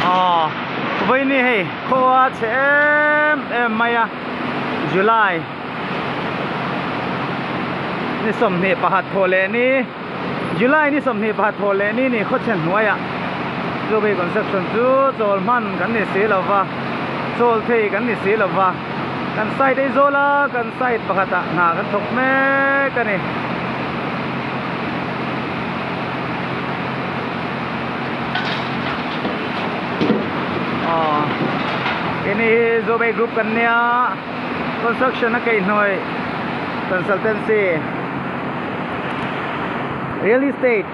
Aw vawiini hei khua a chhe em em mai a July ni 21 thawh leh ni July ni 21 thawh leh ni ni khawchhe hnuaiah Zobei construction chu chawl hman kan ni si lo va chawl thei kan ni si lo va kan site Aizawl a kan site pakhatah hna kan thawk mek a ni. Aw ini hi Zobei group kan nia construction a kaihhnawih consultancy real estate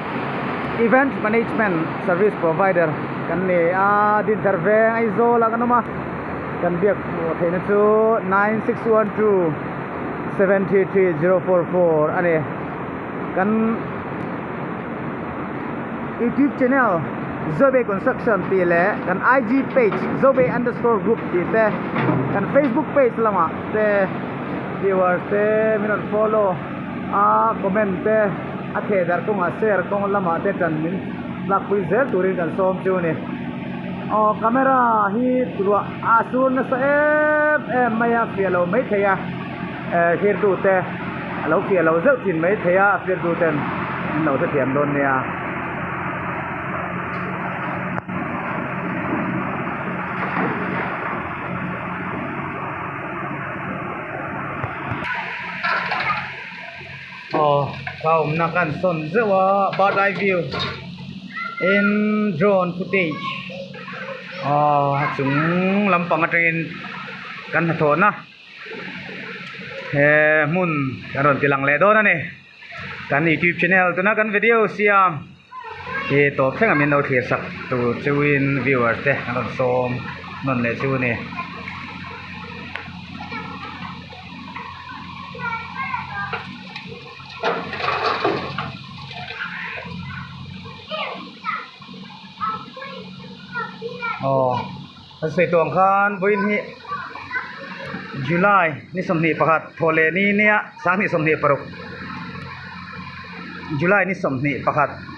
event management service provider kan ni a Dinthar veng Aizawl ah kan awm a kan biak theihna chu 9612 733044 a ni kan youtube channel Zobe construction tih leh kan IG page Zobe underscore group tih te kan facebook page lamah te viewers te min rawn follow a comment te a theh darh kawngah share kawng lamah te tan min lakpui zel turin kan sawm chu a ni aw camera hi ruah a sur nasa em em mai a fiah lo maithei a. Eh thirtu te a lo fiah lo zeuh thin mai thei a a thirtu ten an lo hrethiam dawn nia. Aw ka awmna ka han sawn zeuh a bird eye view in drone footage aw a chung lampang atangin kan hnathawhna. He hmun kan rawn ti lang leh dawn a ni kan youtube channel tuna kan video siam hi tawp thleng a min lo thlir sak tur chauhin viewers te an rawn sawm nawn leh chu a ni. Aw. Kan sawi tawh ang khan vawiin hi July ni 21 thawh leh ni nia 2026 July ni 21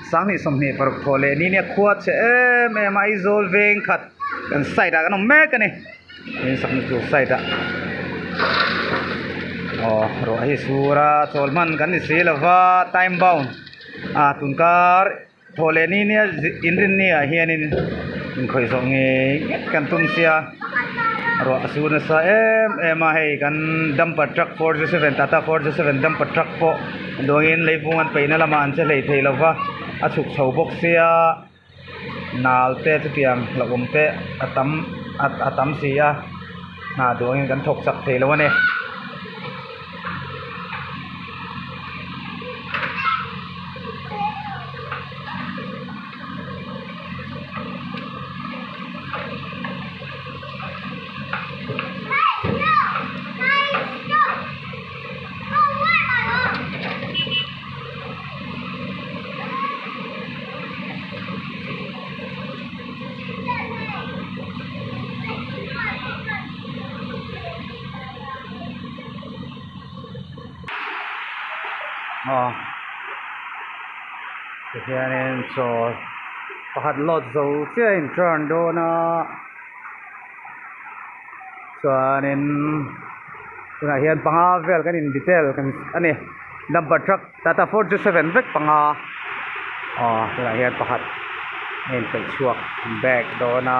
2026 thawh leh ni nia khua chhe em em a Aizawl veng khat kan side ah kan awm mek a ni in sakna tur side ah aw ruah hi sur a chawl hman kan ni si lova time bound a tunkar. Thawh leh ni nia inrinni ah hianin inkhawih zawh ngei ngei kan tum sia ruah a sur nasa em em a hei kan dumper truck 407 tata 407 dumper truck pawh duangin leivung an peihna lamah an che hlei thei lo va a chhuk chho bawk sia nal te chutiang hlauhawm te a tam a tam si a hna duangin kan thawk chak thei lo a ni. Aw tihianin chaw pakhat load zo chiah a in turn dawn a chuanin tunah hian panga vel kan in detail kan a ni number truck tata 407 vek panga aw tunah hian pakhat a in peih chhuak bag dawn a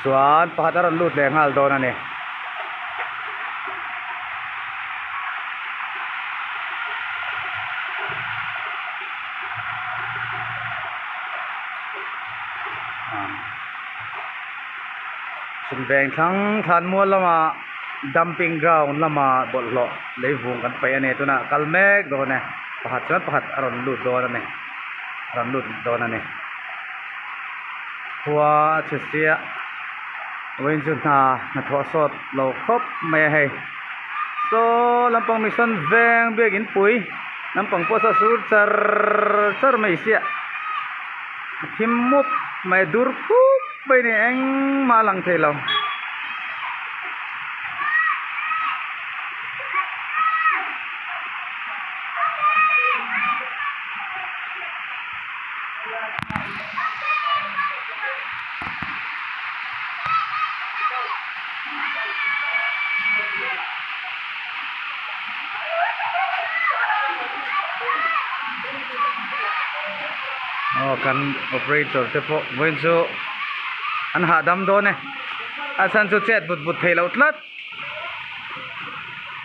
chuan pakhat a rawn lut leh nghal dawn a ni. Chhunveng thlang thlanmual lamah dumping ground lamah bawlhhlawh leivung kan paih a ni tunah kal mek dawn e pakhat chuan pakhat a rawn lut dawn a ni a rawn lut dawn a ni khua a chhe sia. Vawiin chu hna hnathawh sawt lo khawp mai a hei saw lampang mission veng biakin pui lampang pawh saw sur char char mai siah a thim mup mai a dur khup mai a ni engmah a lang thei lo. Aw kan operator te pawh vawiin chu an hahdam dawn e a chhan chu chet but but theih loh tlat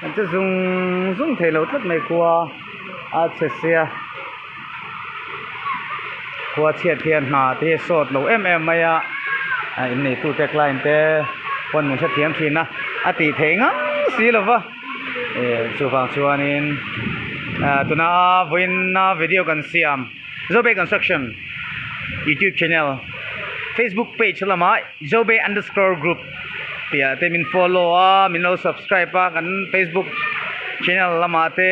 an che zung zung theih loh tlat mai khua a chhe sia khua chhiat hian hna te hi a sawt lo em em mai a a inneitu te client te pawn min hrethiam thin a a tih theih ngang si lo va. Eh chuvang chuanin ah tuna vawiina video kan siam Zobe construction youtube channel facebook page lamah Zobe underscore group tih ah te min follow a min lo subscribe a kan facebook channel lamah te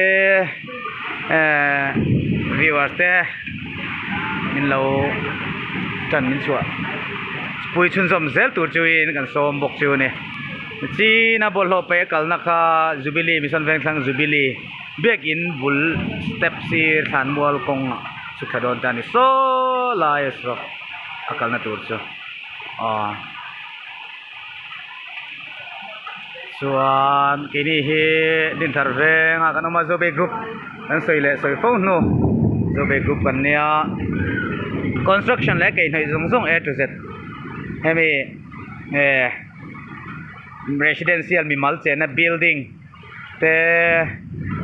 eh viewers te min lo tan min chhuah pui chhunzawm zel tur chuin kan sawm bawk chu a ni. China bawlhhlawh paih a kalna kha Jubilee Mission Vengthlang Jubilee biakin bul step sir thlanmual kawng ah chu thla dawn ta a ni saw lai a saw a kalna tur chu aw chuan keini hi Dinthar venga kan awm a Zobe group kan sawi leh sawi fo hnu Zobe group kan nia construction leh keihhnawih zawng zawng A to Z hemi eh. Residential mimal chenna building te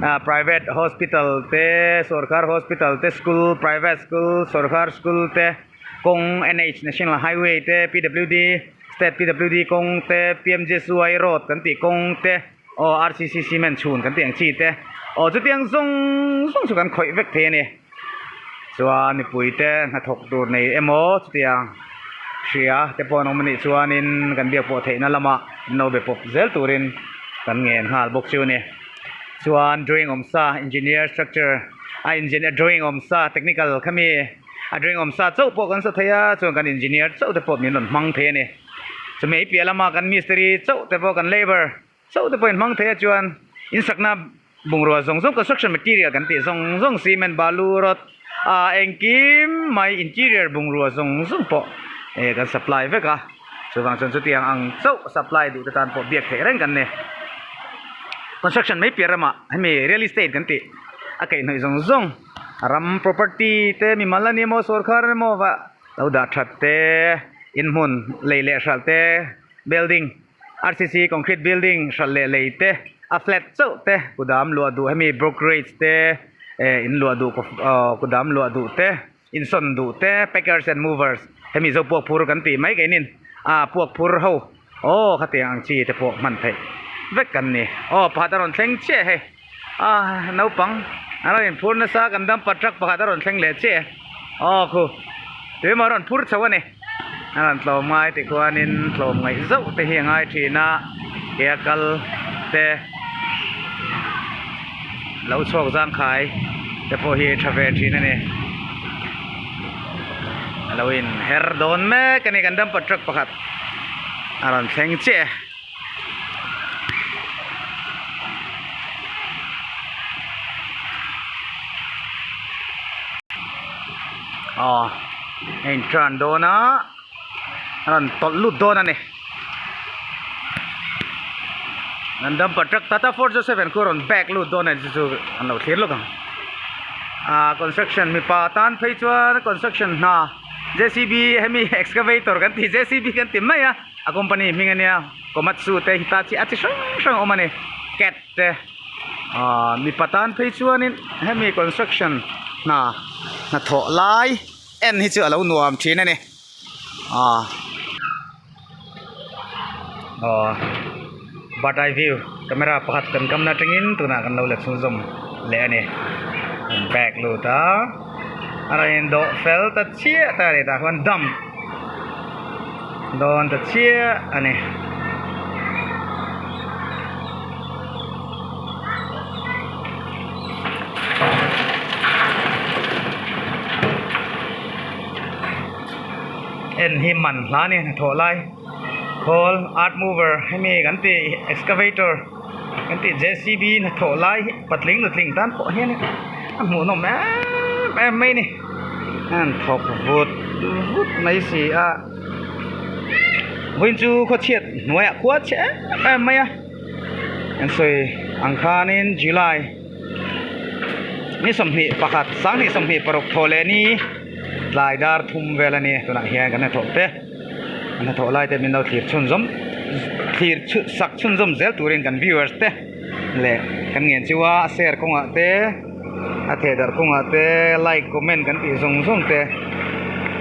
ah private hospital te sorkar hospital te school private school sorkar school te kawng N H national highway te P W D state P W D kawng te P M J S Y road kan tih kawng te aw R C C cement chhun kan tih ang chi te aw chutiang zawng zawng chu kan khawih vek thei a ni. Chuan mipui te hnathawk tur nei emaw chutiang hria te pawh an awm anih chuanin kan biak pawh theihna lamah an lo be pawp zel turin kan ngen nghal bawk chu a ni. Chuan drawing awm sa engineer structure a engineer drawing awm sa technical khami a drawing awm sa chauh pawh kan sa thei a chuan kan engineer chauh te pawh min rawn hmang thei a ni. Chumi piah lama kan mistiri chauh te pawh kan labour chauh te pawh in hmang thei a chuan insakna Bungrua zawng zawng construction material kan tih zawng zawng cement balu rod ah engkim mai interior bungrua zawng zawng pawh eh kan supply vek a chuvang chuan chutiang ang chauh supply duh te tan pawh biak theih reng kan ni construction mai piah ramah hemi real estate kan tih a kaihhnawih zawng zawng ram property te mimal a ni emaw sorkar emaw va lo dah that te inhmun lei leh hralh te building. RCC concrete building hralh leh lei te a flat chauh te kudam luah duh hemi brokerage te eh in luah duh aw kudam luah duh te insawn duh te packers and movers hemi zo puak phur kan tih mai keinin a puak phur ho aw khatiang ang chi te pawh hman theih vek kan ni aw pakhat a rawn thleng chiah hei a naupang an rawn inphur nasa kan dumper truck pakhat a rawn thleng leh chiah aw khu tuimaw a rawn phur chho a ni. A rawn tlawm ngai ti khuanin tlawm ngaih zauh te hi a ngai thin a ke a kal te lo chhuak zangkhai te pawh hi tha ve thin a ni a lo in her dawn mek a ni kan dumper truck pakhat a rawn thleng chiah e. Aw a in turn dawn a a rawn tawlh lut dawn a ni an dumper truck tata 407 khu a rawn back lut dawn a ni chu chu an lo thlir lawk ang ah construction mipa tan phei chuan construction hna J C B hemi excavator kan tih J C B kan ti mai a. A company hming ania Komatsu te Hitachi a chi hrang hrang a awm a ni cat te ahh mipa tan phei chuanin hemi construction hna hnathawh lai en hi chu a lo nuam thin a ni ahh aw bird eye view camera pakhat kan kam na atangin tunah kan lo la chhunzawm leh a ni bag lut a a rawn indawh fel ta chiah ta a ni tah khuan dump. Dawn ta chiah a ni. En hi man hla a ni hnathawh lai khawl earth mover hemi kan tih excavator kan tih J C B hnathawh lai hi patling nutling tan pawh hian a hmuhnawm em em mai a ni. An thawk vut vut mai si a vawiin chu khawchhiat hnuaiah khua chhe em em mai a an sawi ang khanin July ni 21 sanghnih 26 thaw leh ni. Tlai dar thum vel a ni tunah hian kan hnathawh te kan hnathawh lai te min lo thlir chhunzawm thlir sak chhunzawm zel turin kan viewers te leh kan ngen chu a a share kawngah te a theh darh kawngah te like comment kan tih zawng zawng te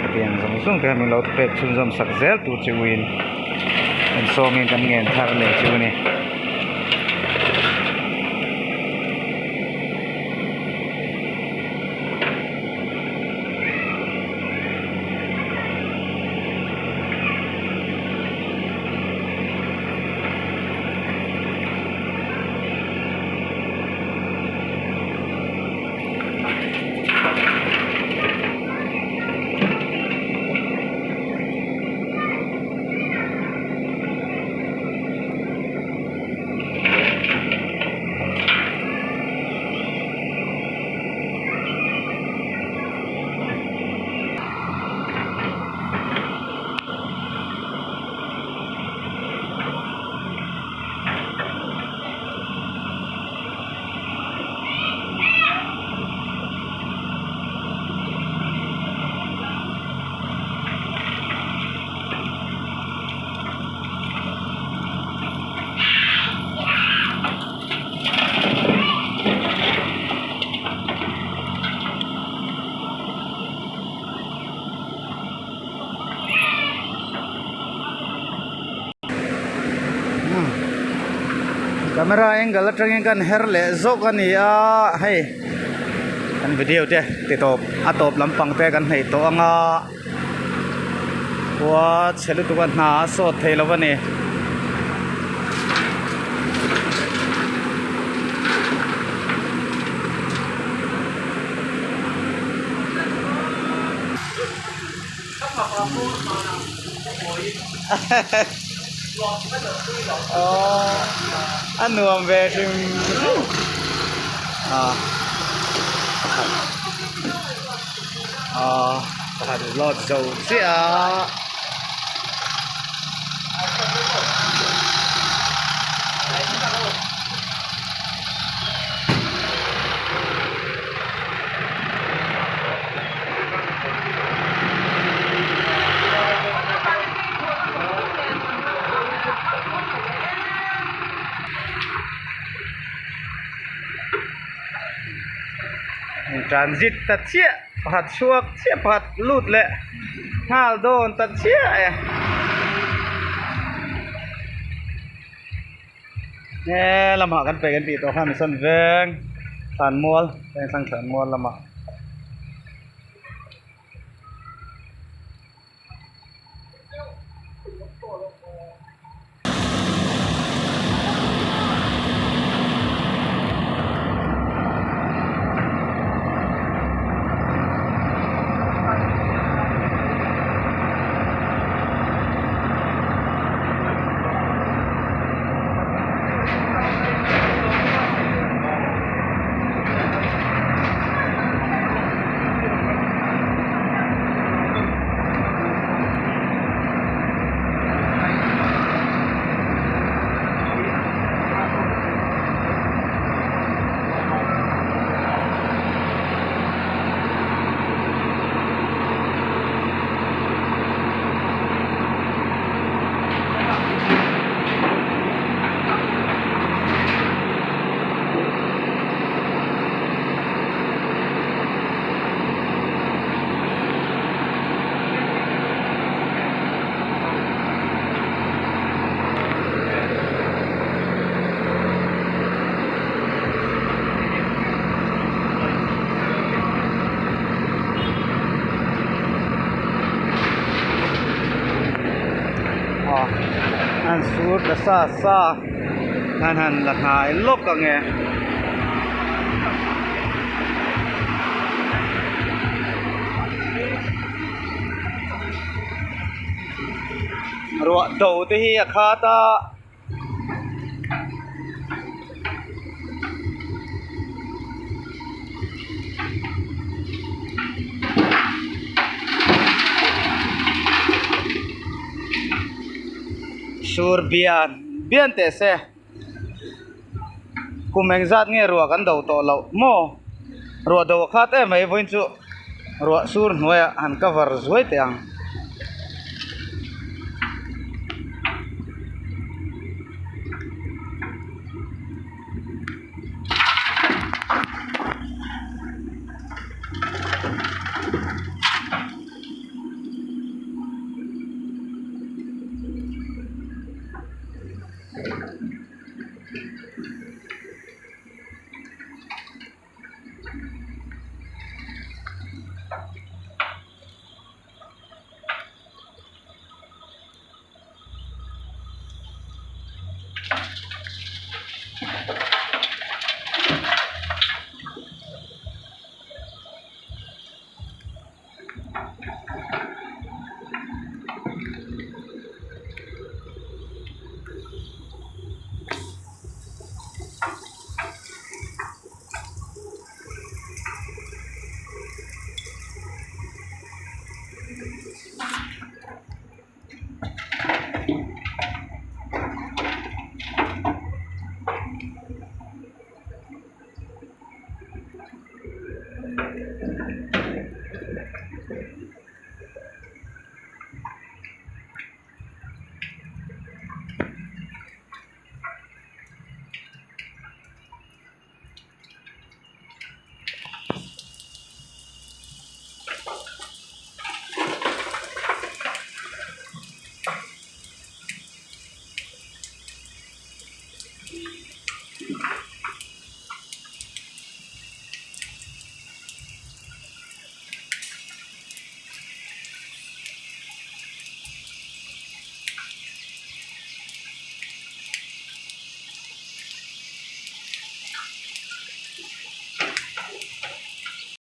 hetiang zawng zawng te min lo pek chhunzawm sak zel tur chu uin kan sawmin kan ngen thar leh chu a ni. Camera angle atangin kan her leh zawk a ni a hei kan video te ti tawp a tawp lampang te kan hneih tawh ang a khua chhe lutuk a hna a sawt thei lo a ni. A nuam ve hrim hrim a pakhat load zo chiah a. Transit ta chiah pakhat chhuak chiah pakhat lut leh nghal dawn ta chiah e. He lamah kan pe kan tih tawh khan sawn veng thlanmual vengthlang thlanmual lamah. An sur ta sa sa an han la hnai lawk ang e. Ruah do te hi a khat a. Sur bian bian teh se kum engzat nge ruah kan do tawh loh maw ruah do a khat em mai vawiin chu. Ruah sur hnuaiah han cover zuai teh ang.